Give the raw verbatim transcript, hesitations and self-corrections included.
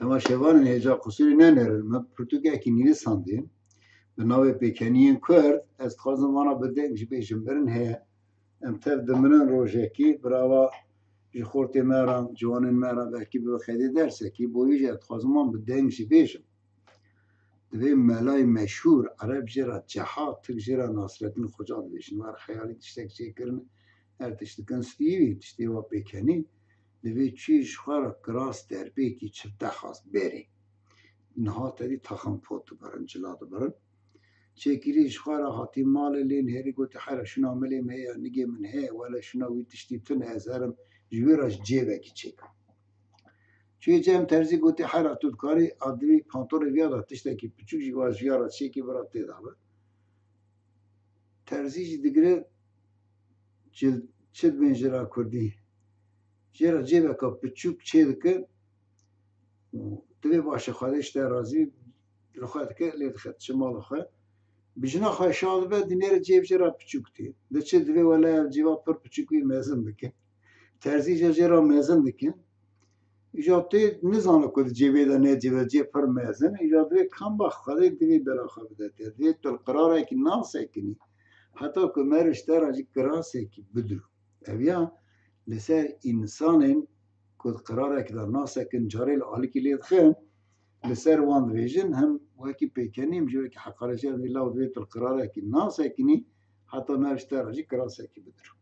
Dema şevanên hêja qusûrî nenêrin, me pirtûkekî nivîsandî bi navê Pêkeniyên Kurd, ez dixwazim vana bi deng jî bêjim, birin heye. Em tev diminin rojekî, birava ji xortê me re, ciwanên me re belkî bibe xedê dersekî, bo wî jî ez dixwazim wan bi deng jî bêjim. Divê melayê meşhûr, ereb jê re Ceha, Tirk jê re Nasreddin Xoca dibêjin. War heyalî tiştek çêkirin, her tişt dikin stûyî wî, tiştê wa pêkenî. Divê çûyî ji xwe re kiras derbêkî çifte xas berê. Niha te dî taxan pot dibirin, cila dibirin. Çêkirî ji xwe re hatî malê lê nihêrî gotî, hera şûna milê me ya, nigê min heye, wele şûna wî tiştî tune, ez herim ji wî re ji cêvekî çêkim. Çûyî cem terzî gotî, hera tu dikarî, a divî pantolê viya da tiştekî piçûk jî wa ji viya re çêkî bira tê de be. Terzî jî digire, çi, çi dibên jê re kurdî. Jê re cêveka piçûk çê dike û divê baş e, Xwedê ji te razî, li xwe dike, lê dixe, diçe mala xwe. Bi jina xwe şa dibe, dinêre cêv jê re piçûk tê. Diçe divê, wele ev cêva pir piçûk wî mezin dike. Terzî jî jê re mezin dike. Îja tê nizane ku di cêvê de ne cêve, cê pir mezin. Îja divê kam bax Xwedê divê bela xwe bide te. Divê tu li qirarekî nasekinî. Heta ku meriv ji te re jî kirasekî bidiro. Ev ya li ser însanên ku di qirarekî de nasekin, carê li alîkî lê dixin, li ser wan dibêjin, hem wekî pêkenî, hem jî wekî heqaretçî, em dî law divê tu li qirarekî nasekinî, heta meriv ji te re jî kirasekî bidiro.